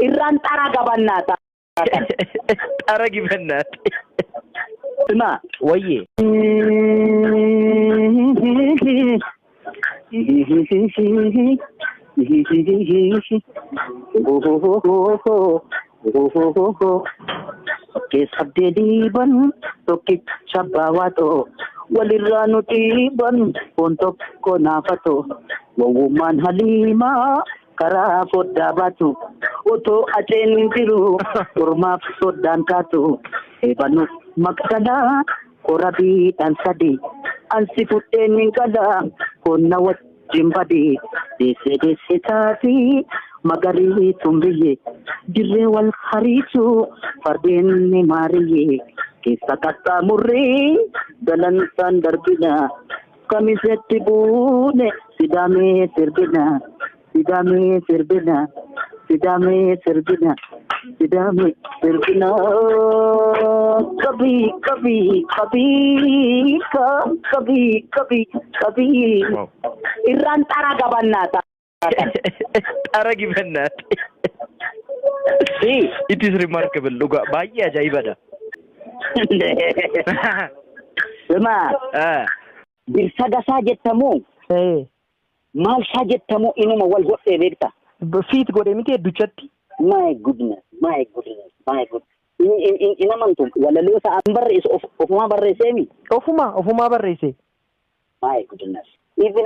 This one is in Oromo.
Irraan xaraga bannaata. Xaragi bannaate. Sima. Wayyee. Keessabdee dhiiban tokkicha baawwaatoo walirraa nu dhiiban foon tokko naafatoo wawwummaan haliimaa karaa foddaa baatu otoo aceen jiru ormaaf soddaan taatu eebanuuf maqsalaa korabiidhaan sadi ansi fudheen hin qala konna wajjin badi deessee deessee taati magariituun biyye dirree wal hariisu fardeen ni maariyye keessa qaxxaamurree galansaan darbina kamisetti buune sidaamee sirbina sidaamee sirbina sidaamee sirbina sidaamee sirbina kabii kabii kabii kabii kabii kabii irraan xaraga bannaata. Xaragi bannaate. It is remarkable dhugaa baay'ee ajaa'ibadha. Sima birsa gasaa jettamoo maal isaa jettamoo inuma wal godhee beekta. Fiit godhe miti hedduchatti. My goodness, my goodness, my goodness. In amantu walaloo isaa an barreessu ofumaa barreesseemi. Ofumaa barreesse. My goodness. Even